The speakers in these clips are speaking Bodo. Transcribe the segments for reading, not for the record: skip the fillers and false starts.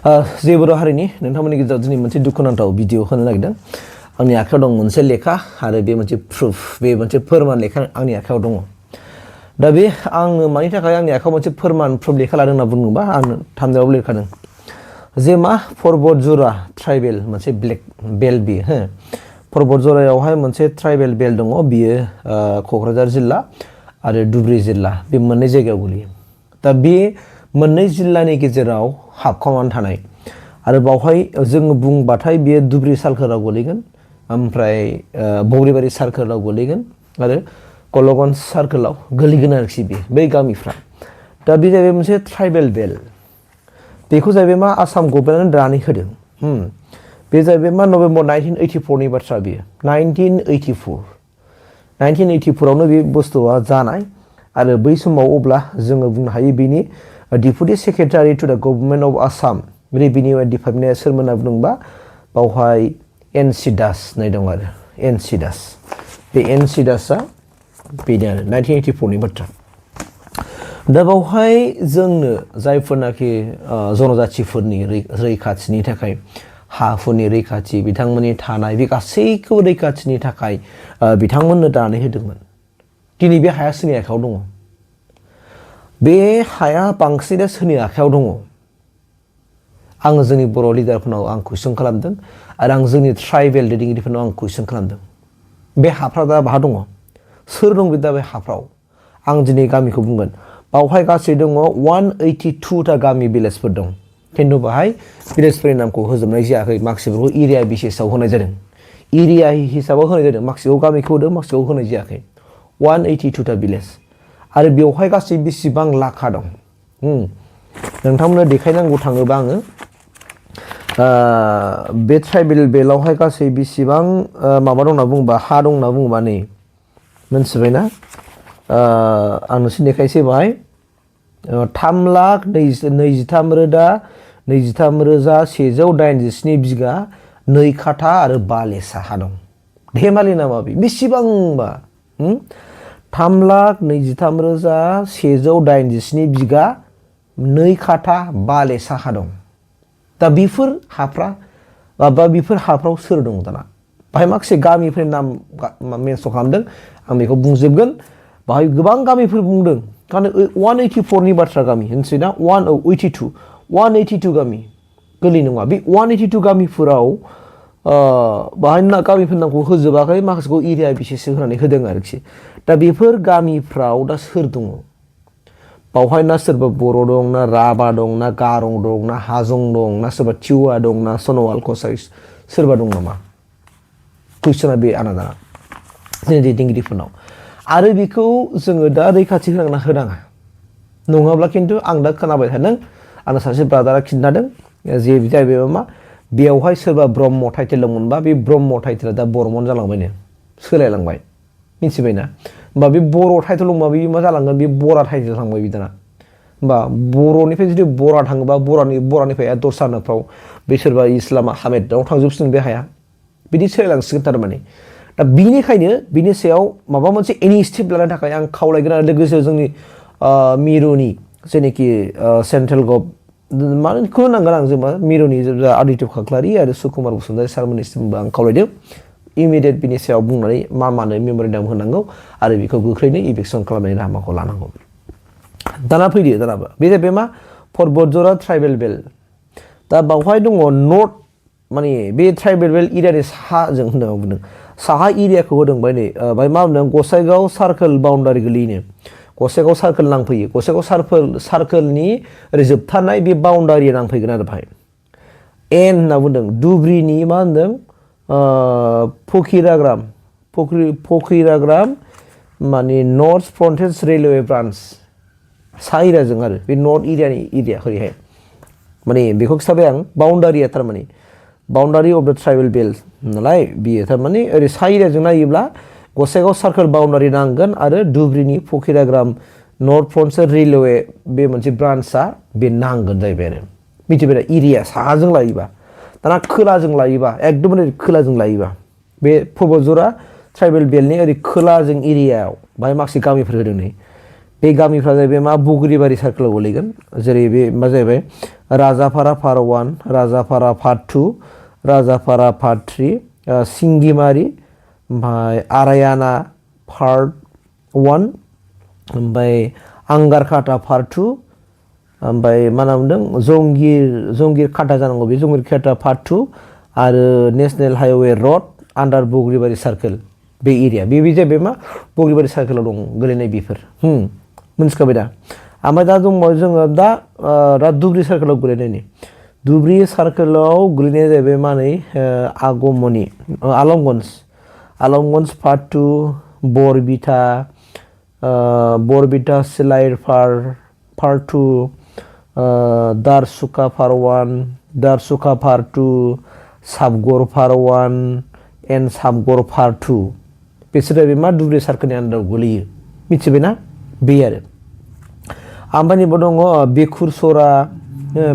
जे बर' हारिनि नोंथांमोननि गेजेराव दिनै मोनसे दुखुनांथाव भिडिअ होनो नागिरदों। आंनि आखायाव दं मोनसे लेखा आरो बे मोनसे प्रुफ, बे मोनसे फोरमान लेखा आंनि आखायाव दङ। दा बे आङो मानि थाखाय आंनि आखायाव मोनसे फोरमान प्रुफ लेखा लादों होनना बुङोबा आंनो थामजायाव लिरखादों जे मा पर्बतझरा ट्राइबेल मोनसे ब्लेक बेल्ट बियो हो। पर्बतझरायावहाय मोनसे ट्राइबेल बेल्ट दङ, बियो क'क्राझार जिल्ला आरो धुबुरी जिल्ला बे मोननै जायगायाव गोलैयो। दा बे मोननै जिल्लानि गेजेराव हाबख'नानै थानाय आरो बावहाय जोङो बुंबाथाय बियो धुबुरी सार्कोलाव गोलैगोन, ओमफ्राय बग्रिबारि सार्कोलाव गोलैगोन आरो कलगन सार्कोलाव गोलैगोन आरोखि बै गामिफ्रा। दा बे जाहैबाय मोनसे ट्राइबेल बेल्ट। बेखौ जाहैबाय मा आसाम गभर्नमेन्टआनो दानानै होदों। बे जाहैबाय मा नभेम्बर 1984 नि बाथ्रा बियो। 1984आवनो बे बुस्थुआ जानाय आरो बै समाव अब्ला जोङो बुंनो हायो बिनि deputy secretary to the government of Assam revenue and डिपार्टमेन्टआ सोरमोन होनना बुंबा बावहाय एन.सि. दास होननाय दं आरो एन.सि. दास। बे एन.सि. दासआ बेनो आरो 1984 नि बाथ्रा। दा बावहाय जोंनो जायफोरनाखि जनजातिफोरनि रैखाथिनि थाखाय हाफोरनि रैखाथि, बिथांमोननि थानाय बे गासैखौबो रैखाथिनि थाखाय बिथांमोननो दानानै होदोंमोन। दिनै बे हाया सोरनि आखायाव दङ? बे हाया बांसिनै सोरनि आखायाव दङ? आङो जोंनि बर' लिडारफोरनाव आं कुइसन खालामदों आरो आं जोंनि ट्राइबेल दैदेनगिरिफोरनाव आं कुइसन खालामदों। बे हाफ्रा दा बहा दङ? सोर दं दा बे हाफ्राव? आं दिनै गामिखौ बुंगोन। बावहाय गासै दङ 182 ता गामि भिलेजफोर दं, खिन्थु बाहाय भिलेजफोरनि नामखौ होजोबनाय जायाखै। माखासेफोरखौ एरिया बेसिसाव होनाय जादों, एरिया हिसाबाव होनाय जादों। माखासेखौ गामिखौ होदों, माखासेखौ होनाय जायाखै। 182 ता भिलेज आरो बेवहाय गासै बेसेबां लाखा दं नोंथांमोननो देखायनांगौ थाङोबा आङो बे ट्राइबेल बेल्टआवहाय गासै बेसेबां माबा दं होनना बुङोबा हा दं होनना बुङोबा नै मोनथिबायना? आं नोंसोरनो देखायसै बाहाय 3,23,187 बिगा 2 काठा आरो बालेसा हा दं। धेमालि नामा बे? बेसेबांबा 3,23,187 बिगा 2 काठा बालेसा हा दं। दा बेफोर हाफ्रा बा बेफोर हाफ्राव सोर दं दाना? बाहाय माखासे गामिफोरनि नाम मेनसन खालामदों, आं बेखौ बुंजोबगोन। बाहाय गोबां गामिफोर बुंदों, खारन 184 नि बाथ्रा गामि होनसै ना 182 गामि गोरलै नङा। बे 182 गामिफोराव बाहाय गामिफोरनि नामखौ होजोबाखै, माखासेखौ एरिया बेसिसो होनानै होदों आरोखि। दा बेफोर गामिफ्राव दा सोर दङ? बावहाय ना सोरबा बर' दं, ना राभा दं, ना गारं दं, ना हाजं दं, ना सोरबा टिवा दं, ना सन'वाल कसारि सोरबा दं नामा? कुइसना बे आलादा जोंनि दैदेनगिरिफोरनाव। आरो बेखौ जोङो दा रैखाथि होनांगोना होनाङा? नङाब्ला खिन्थु आं दा खोनाबाय थादों, आंनो सासे ब्रादारा खिन्थादों जे जाहैबाय मा बेवहाय सोरबा ब्रह्म टाइटेल दंमोनबा बे ब्रह्म टाइटेला दा बरमन जालांबायनो, सोलायलांबाय। मिथिबायना? होमबा बे बर' टाइटेल दंबा बे मा जालांगोन? बे बरा टाइटेल थांबाय बिदाना। होमबा बर'निफ्राय जुदि बरा थाङोबा बरानिफ्राय दस्रानोफ्राव बे सोरबा इस्लाम हामेदाव थांजोबसिगोन बे हाया। बिदि सोलायलांसिगोन थारमाने। दा बिनिखायनो बिनि सायाव माबा मोनसे इनिसिएटिभ लानो थाखाय आं खावलायगोन आरो लोगोसे जोंनि मिरुनि जेनाखि सेन्ट्रेल माखौ नांगोन आं जेनेबा मिरुनि आदित्य खाख्लारि आरो सुकुमार बसुमतारी सारमोननिसिमबो आं खावलायदों इमिडियेट बिनि सायाव बुंनानै मानो मेम'रेन्डाम होनांगौ आरो बेखौ गोख्रैनो इभिकसन खालामनायनि राहाखौ लानांगौ। दाना फैदो दानाबा बे जाहैबाय मा पर्बतझरा ट्राइबेल बेल्ट। दा बावहाय दङ नर्थ, माने बे ट्राइबेल बेल्ट एरियानि साहाजों होनना बुंदों। साहा एरियाखौ होदों बाय नै बाय मा होनदों गसाइगाव सार्कोल बाउन्डारि गोलैयोनो। गसाइगाव सार्कोल नांफैयो। गसाइगाव सार्कोलनि ओरै जोबथारनाय बे बाउन्डारिया नांफैगोन आरो बाहाय। एन होनना बुंदों धुबुरीनि मा होनदों फकिराग्राम माने नर्थ फ्रन्टेज रेलवे ब्रान्च सा एरियाजों आरो बे नर्थ एरियानि एरिया ओरैहाय माने बेखौ खिथाबाय आं। बाउन्डारिया थारमाने बाउन्डारि अफ द ट्राइबेल बेल्ट नालाय बियो थारमाने ओरै सा एरियाजों नायोब्ला गसाइगाव सार्कोल बाउन्डारि नांगोन आरो धुबुरीनि फकिराग्राम नर्थ फ्रन्टेज रेलवे बे मोनसे ब्रान्चआ बे नांगोन जाहैबाय आरो। मिथिबाय एरिया साहाजों लायोबा। दाना खोलाजों लायोबा एकदम ओरै खोलाजों लायोबा बे पर्बतझरा ट्राइबेल बेल्टनि ओरै खोलाजों एरियायाव बाहाय माखासे गामिफोर होदों नै। बे गामिफ्रा जाहैबाय मा बग्रिबारि सार्कोलाव गोलैगोन। जेरै बे मा जाहैबाय Rajapara part 1, Rajapara part 2, Rajapara part 3, सिंगिमारि ओमफ्राय आरायाना पार्ट 1, ओमफ्राय आंगारखाटा पार्ट 2, ओमफ्राय मा होनना बुंदों जंगिर खाटा जानांगौ बे जंगिर खाटा पार्ट 2 आरो नेशनेल हाइवे रड आन्डार बग्रिबारि सार्केल बे एरिया बे जाहैबाय मा बग्रिबारि सार्केलाव दं गोलैनाय बेफोर मोनथिखाबाय दा ओमफ्राय दा दंबावो जोङो दा धुब्रि सार्केलाव गोलैनायनि धुब्रि सार्केलाव गोलैनाया जाहैबाय मा नै आगमनि Alamganj part 2 Barbita Silair part 2 Darsuka part 1 Darsuka part 2 Sabgar part 1 and Sabgar part 2 बिसोरो बे मा धुब्रि सार्केलनि आन्दाराव गोलैयो मिथिबायना बे आरो ओमफ्राय नैबो दङ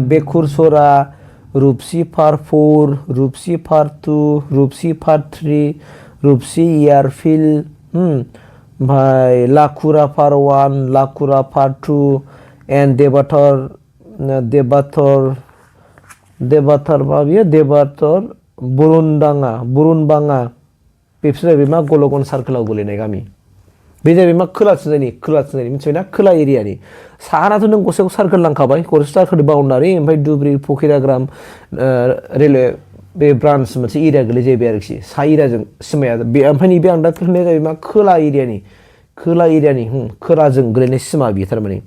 बेखुरसरा रुपसि पार्ट 4 रुपसि पार्ट 2 रुपसि पार्ट 3 रुपसि एयारफिल्ड ओमफ्राय लाखुरा पार्ट 1 लाखुरा पार्ट 2 एन्ड देबातर मा बियो देबातर बुरुनबाङा बेफोर जाहैबाय मा गलगन सार्केलाव गोलैनाय गामि बे जाहैबाय मा खोलाथिंजायनि मिथिबायना खोला एरियानि साहानाथ' नों गसाइगाव सार्केल लांखाबाय गसाइगाव सार्केल बाउन्डारि ओमफ्राय धुब्रि फकिराग्राम रेलवे बे ब्रान्स मोनसे एरिया गोलै जाहैबाय आरोखि सा एरियाजों सिमाया बे ओमफ्राय नैबे आं दा खोन्थानाया जाहैबाय मा खोला एरियानि खोलाजों गोलैनाय सिमा बेयो थारमाने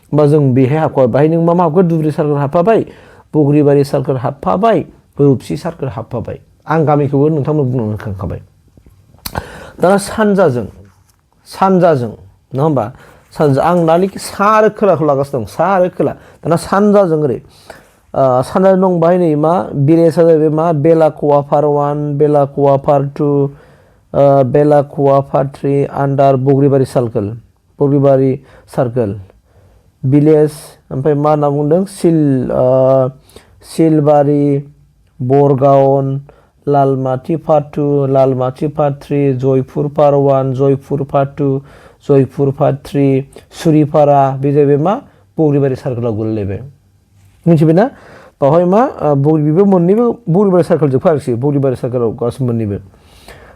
होमबा जों बेहाय हाबखाबाय बाहाय नों मा हाबखो धुब्रि सार्केल हाबफाबाय बग्रिबारि सार्केल हाबफाबाय रुपसि सार्केल हाबफाबाय आं गामिखौबो नोंथांमोन बुंनो होखांखाबाय दाना सानजाजों नङा होमबा सानजा आं दानि सा आरो खोलाखौ लागासिनो दं सा आरो खोला दाना सानजाजों ओरै सानजाजों दं बाहाय नै मा भिलेजआ जाहैबाय मा Belakhowa part 1 Belakhowa part 2 Belakhowa part 3 under Bagribari circle village ओमफ्राय मा होनना बुंदों Silbari Bargaon Lalmati part 2 Lalmati part 3 Jaipur part 1 Jaipur part 2 Jaipur part 3 Suripara बे जाहैबाय मा बग्रिबारि सार्केलाव गोलैलायबाय मिथिबायना बावहाय मा बेबो मोननैबो बग्रिबारि सार्केल जोबखा आरोखि बग्रिबारि सार्केलाव गासैबो मोननैबो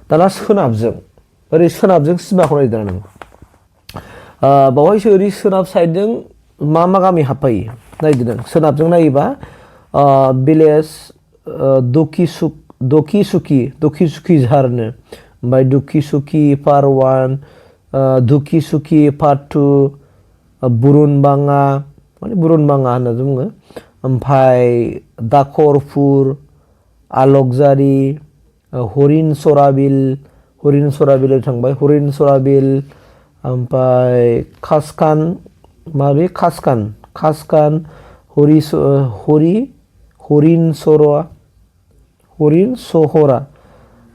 दाना सोनाबजों सिमाखौ नायदों नों बावहायसो ओरै सोनाब साइडजों मा गामि हाबफायो नायदो नों सोनाबजों नायोबा भिलेज दखिसुखि झारनो ओमफ्राय दुखिसुखि पार्ट 1 दुखिसुखि पार्ट 2 बुरुनबाङा होनना बुङो ओमफ्राय दाखरपुर आलकजारि हरिनसराबिल थांबाय हरिनसराबिल ओमफ्राय खासकान हरिनसहरा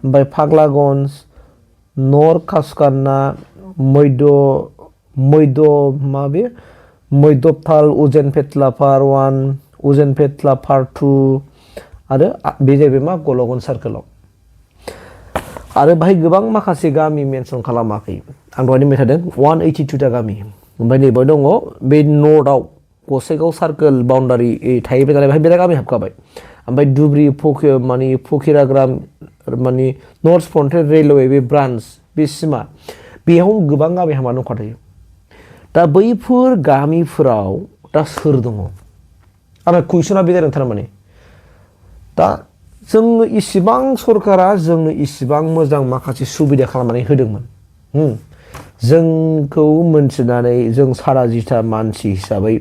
ओमफ्राय फाग्लागन्ज नर्थ खासकाना मैदबताल उजेनपेटला पार्ट 1 उजेनपेटला पार्ट 2 आरो बे जाहैबाय मा गलगन सार्केलाव आरो बाहाय गोबां माखासे गामि मेनसन खालामाखै आं दहायनो बुंबाय थादों 182 टा गामि ओमफ्राय नैबे दङ बे नर्थआव गसाइगाव सार्केल बाउन्डारि थाहैबाय नालाय बाहाय बिराद गामि हाबखाबाय ओमफ्राय धुब्रि फकिराग्राम माने नर्थ फ्रन्टियर रेलवे बे ब्रान्स बे सिमा बेयाव गोबां गामि हाबना दंखाथायो दा बैफोर गामिफोराव दा सोर दङ आंना कुइसना बे जादों थारमाने दा जोंनो इसिबां सरकारा जोंनो इसिबां मोजां माखासे सुबिदा खालामनानै होदोंमोन जोंखौ मोनथिनानै जों सारा जिथा मानसि हिसाबै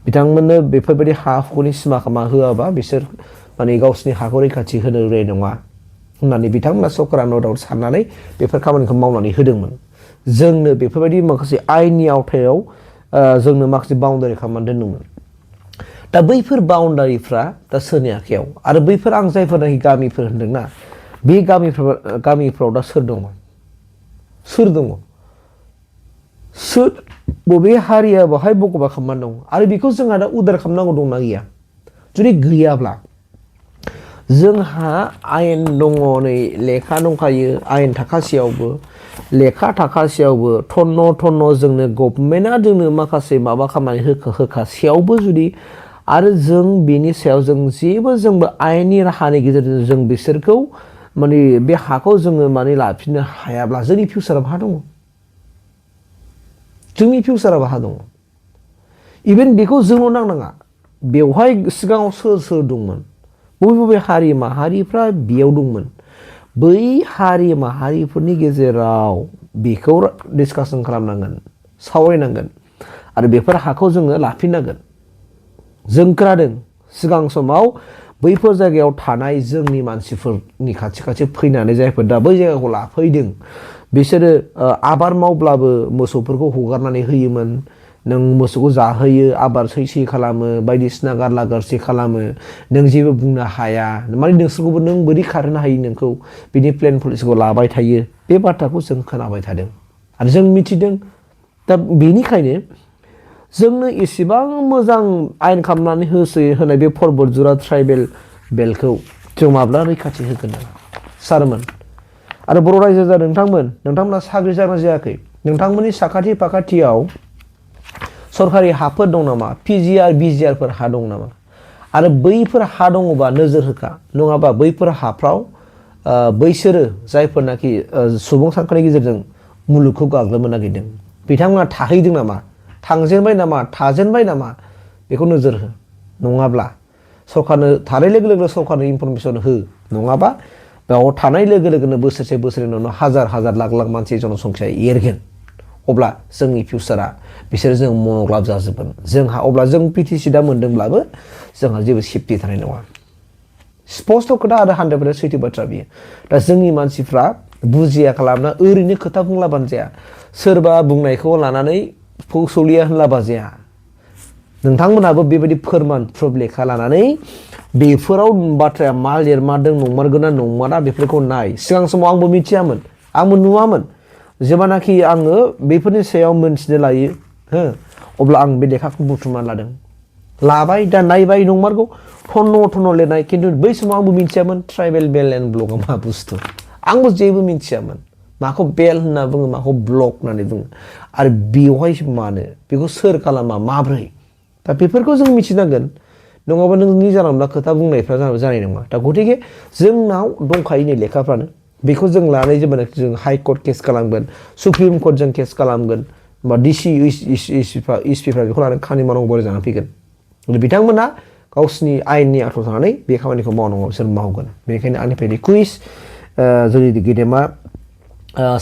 बिथांमोननो बेफोरबायदि हा हुनि सिमा खालामना होआबा बिसोर माने गावसिनि हाखौ रैखाथि होनो रोंनाय नङा होननानै बिथांमोना सरकारा न' डाउट साननानै बेफोर खामानिखौ मावनानै होदोंमोन जोंनो बेफोरबायदि माखासे आयेननि आवथायाव जोंनो माखासे बाउन्डारि खालामनानै दोनदोंमोन दा बैफोर बाउन्डारिफ्रा दा सोरनि आखायाव आरो बैफोर आं जायफोरनाखि गामिफोर होनदोंना बे गामिफ्राव दा सोर दङ बबे हारिया बाहाय बगबा खालामनानै दं आरो बेखौ जोंहा दा उदार खालामनांगौ दंना गैया जुदि गैयाब्ला जोंहा आयेन दङ नै लेखा दंखायो आयेन थाखासेयावबो थन्न' जोंनो गभर्नमेन्टआ जोंनो माखासे माबा खामानि होखासेयावबो जुदि आरो जों बेनि सायाव जों जेबो जोंबो आयेननि राहानि गेजेरजों जों बिसोरखौ माने बे हाखौ जोङो माने लाफिननो हायाब्ला जोंनि फिउचारा बहा दङ जोंनि फिउचारा बहा दङ इभेन बेखौ जोंल' नांनाङा बेवहाय सिगाङाव सोर सोर दंमोन बबे बबे हारि माहारिफ्रा बेयाव दंमोन बै हारि माहारिफोरनि गेजेराव बेखौ डिसकासन खालामनांगोन सावरायनांगोन आरो बेफोर हाखौ जोङो लाफिननांगोन जों खोनादों सिगां समाव बैफोर जायगायाव थानाय जोंनि मानसिफोरनि खाथि खाथि फैनानै जायफोर दा बै जायगाखौ लाफैदों बिसोरो आबाद मावब्लाबो मोसौफोरखौ हगारनानै होयोमोन नों मोसौखौ जाहोयो आबाद सै खालामो बायदिसिना गारला गारसि खालामो नों जेबो बुंनो हाया माने नोंसोरखौबो नों बोरै खारहोनो हायो नोंखौ बिनि प्लेन पलिसिखौ लाबाय थायो बे बाथ्राखौ जों खोनाबाय थादों आरो जों मिथिदों दा बेनिखायनो जोंनो एसेबां मोजां आयेन खालामनानै होनाय बे पर्बतझरा ट्राइबेल बेल्टखौ जों माब्ला रैखाथि होगोन सारमोन आरो बर' रायजो जादों नोंथांमोना साग्रि जाना जायाखै नोंथांमोननि साखाथि फाखाथियाव सरकारि हाफोर दं नामा पिजिआर बिजिआरफोर हा दं नामा आरो बैफोर हा दङबा नोजोर होखा नङाबा बैफोर हाफ्राव बैसोरो जायफोरनाखि सुबुं सानखोनि गेजेरजों मुलुगखौ गाग्लोबनो नागिरदों बिथांमोना थाहैदों नामा थांजेनबाय नामा थाजेनबाय नामा बेखौ नोजोर हो नङाब्ला सरकारनो थानाय लोगो लोगो सरकारनो इनफरमेसन हो नङाबा बेयाव थानाय लोगो लोगोनो बोसोरसे बोसोरनि उनाव हाजार हाजार लाख लाख मानसि जनसंख्याया एरगोन अब्ला जोंनि फिउचारा बिसोर जों मनग्लाब जाजोबगोन जोंहा अब्ला जों पिटिसि दा मोनदोंब्लाबो जोंहा जेबो सेफटि थानाय नङा स्पस्ट खोथा आरो 100% सैथो बाथ्रा बियो दा जोंनि मानसिफ्रा बुजिया खालामना ओरैनो खोथा बुंलाबानो जाया सोरबा बुंनायखौ लानानै फौसौलिया होनलाबा जाया नोंथांमोनहाबो बेबायदि फोरमान प्रुफ लेखा लानानै बेफोराव बाथ्राया मा लिरमारदों नंमारगोन ना नंमारा बेफोरखौ नाय सिगां समाव आंबो मिथियामोन आंबो नुवामोन जेब्लानाखि आङो बेफोरनि सायाव मोनथिनो लायो हो अब्ला आं बे लेखाखौ बुथुमना लाबाय दा नायबाय नंमारगौ थन्न लिरनाय खिन्थु बै समाव आंबो मिथियामोन ट्राइबेल बेल्ट एन्ड ब्लकआ मा बुस्थु आंबो जेबो मिथियामोन माखौ बेल्ट होनना बुङो माखौ ब्लक होननानै बुङो आरो बेवहाय मानो बेखौ सोर खालामा माब्रै दा बेफोरखौ जों मिथिनांगोन नङाबा नोंनि जानला मोनला खोथा बुंनायफ्रा जानाय नङा दा गतिके जोंनाव दंखायो नै लेखाफ्रानो बेखौ जों लानानै जेब्लानाखि जों हाइ कर्ट केस खालामगोन सुप्रिम कर्ट जों केस खालामगोन बा डिसि इसिपिफ्रा बेखौ लानानै खामानि मावनांगौ जानानै फैगोन बिथांमोना गावसिनि आयेननि आथाव थानानै बे खामानिखौ मावनांगौ बिसोर मावगोन बेनिखायनो आंनिफ्राय रिकुवेस्ट जोंनि गेदेमा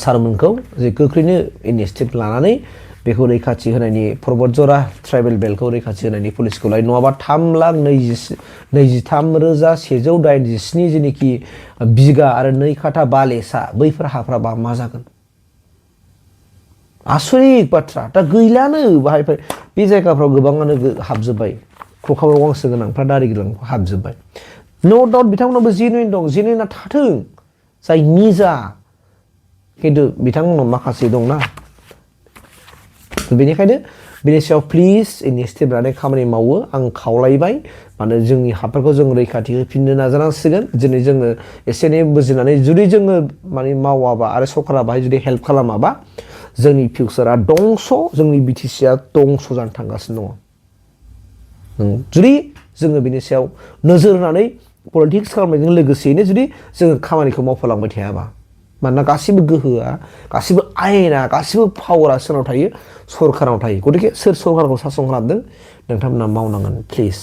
सारमोनखौ जे गोख्रैनो इनिसिएटिभ लानानै बेखौ रैखाथि होनायनि पर्बतझरा ट्राइबेल बेल्टखौ रैखाथि होनायनि पलिसिखौ लायो नङाबा 3,23,187 जेनोखि बिगा आरो 2 काठा बालेसा बैफोर हाफ्राबा मा जागोन आसरित बाथ्रा दा गैलानो बाहाय बे जायगाफ्राव गोबाङानो हाबजोब्बाय खुखाव गांसो गोनांफ्रा दारि गोनांफ्रा हाबजोब्बाय नो डाउट बिथांमोनाबो जेनुइन दं जेनुइना थाथों जाय निजा खिन्थु बिथांमोनाव माखासे दंना बेनिखायनो बेनि सायाव प्लिज इनिसिएटिभ लानानै खामानि मावो आं खावलायबाय मानो जोंनि हाफोरखौ जों रैखाथि होफिननो नाजानांसिगोन दिनै जोङो एसे एनै बुजिनानै जुदि जोङो माने मावाबा आरो सरकारा बाहाय जुदि हेल्प खालामाबा जोंनि फिउचारा दंस जोंनि बिटिसिआ दंस जानो थांगासिनो दङ जुदि जोङो बेनि सायाव नोजोर होनानै पलिटिक्स खालामनायजों लोगोसेयैनो जुदि जोङो खामानिखौ मावफालांबाय थायाबा मानोना गासिबो गोहोआ गासिबो आयेना गासिबो पावारा सोरनाव थायो सरकाराव थायो गतिके सोर सरकारखौ सासन खालामदों नोंथांमोना मावनांगोन प्लिज